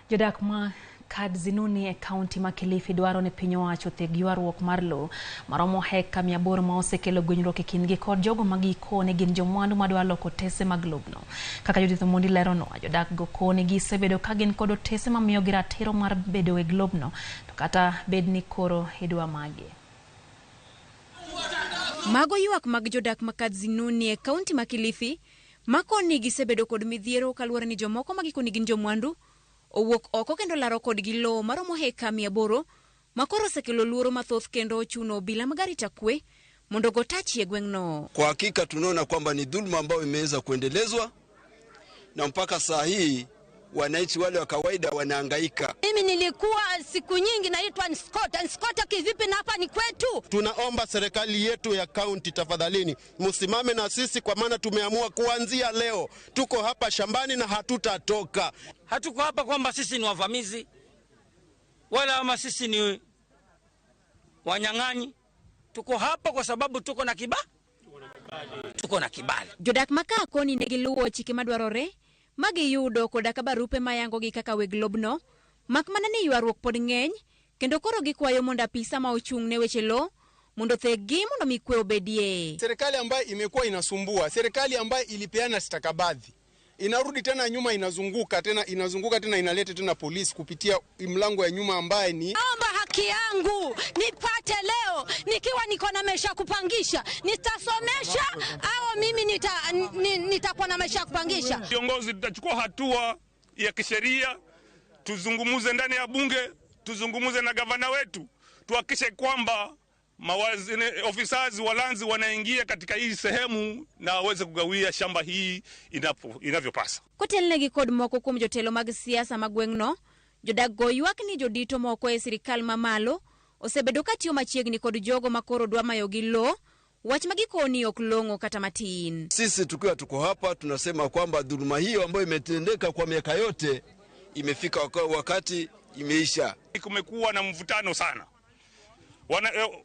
Jodak ma Kadzinuni e kaunti ma Kilifi dwaro ni piny owacho otheg ywaruok mar lowo maromo heka 800 ma osekelo gwenyruok e kindgi kod jogo ma gikone gin jomwandu madwa loko otese mag lobno. Kaka Judith Omondi leronwa, jodak go koni gisebedo ka gin kod otese mamiyogi ratiro mar bedo weg lobno to kata bed ni koro idwa magi. Mago ywak mag jodak ma Kadzinuni e kaunti ma Kilifi ma koni gisebedo kod midhiero kaluwore ni jomoko ma gikoni gin jomwandu owuok oko kendo laro kodgi lowo maromo heka 800 ma koro osekelo luoro mathoth kendo ochuno obila mag arita kwe mondo ogo tachi e gweng'no. Kwa hakika tunaona kwamba ni dhuluma ambayo imeweza kuendelezwa na mpaka saa hii wananchi wale wa kawaida wanahangaika. Mimi nilikuwa siku nyingi naitwa Nskota. Nskota kivipi na hapa ni kwetu? Tunaomba serikali yetu ya kaunti, tafadhalini msimame na sisi, kwa maana tumeamua kuanzia leo tuko hapa shambani na hatutatoka. Hatuko hapa kwamba sisi ni wavamizi wala ama sisi ni wanyang'anyi. Tuko hapa kwa sababu tuko na kiba, tuko na kibali. Jodak ma ka koni ne giluwo chike madwarore ma giyudo koda ka barupe mayangogi kaka weg lobno, mak mana ni ywaruok pod ng'eny kendo koro gikwayo mondo apisa ma ochung' ne weche lowo mondo otheggi mondo mi kwe obedie. Serikali ambayo imekuwa inasumbua, serikali ambayo ilipeana stakabadhi inarudi tena nyuma, inazunguka tena, inazunguka tena, inaleta tena polisi kupitia mlango ya nyuma ambaye ni Naomba haki yangu nipate leo, nikiwa niko na maisha kupangisha, nitasomesha au mimi nitakuwa na maisha kupangisha. Viongozi tutachukua hatua ya kisheria, tuzungumuze ndani ya bunge, tuzungumuze na gavana wetu, tuhakikishe kwamba officers wa lands wanaingia katika hii sehemu na waweze kugawia shamba hii inavyopasa. Kotelnegi kod moko kuom jotelo mag siasa mag gweng'no, jodak go ywak ni jodito moko e sirikal mamalo osebedo katiyo machiegni kod jogo ma koro dwa mayogi lowo, wach ma gikoni ok long'o kata matin. Sisi tukiwa tuko hapa tunasema kwamba dhuluma hiyo ambayo imetendeka kwa miaka yote imefika wakati imeisha. Kumekuwa na mvutano sana.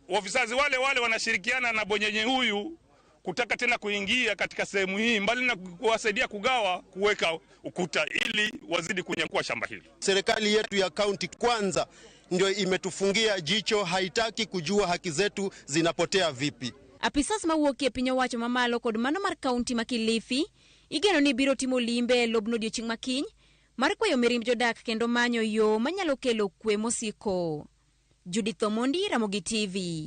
Officers wale wale wanashirikiana na bonyenye huyu kutaka tena kuingia katika sehemu hii, mbali na kuwasaidia kugawa, kuweka ukuta ili wazidi kunyakua shamba hili. Serikali yetu ya kaunti kwanza ndio imetufungia jicho, haitaki kujua haki zetu zinapotea vipi. Apisas mawuok e piny owacho mamalo kod mano mar kaunti ma Kilifi igeno ni biro timo limbe e lobno odiochieng' makiny mar kweyo mirimb jodak kendo manyo yo manyalo kelo kwe mosiko. Judith Omondi, Ramogi TV.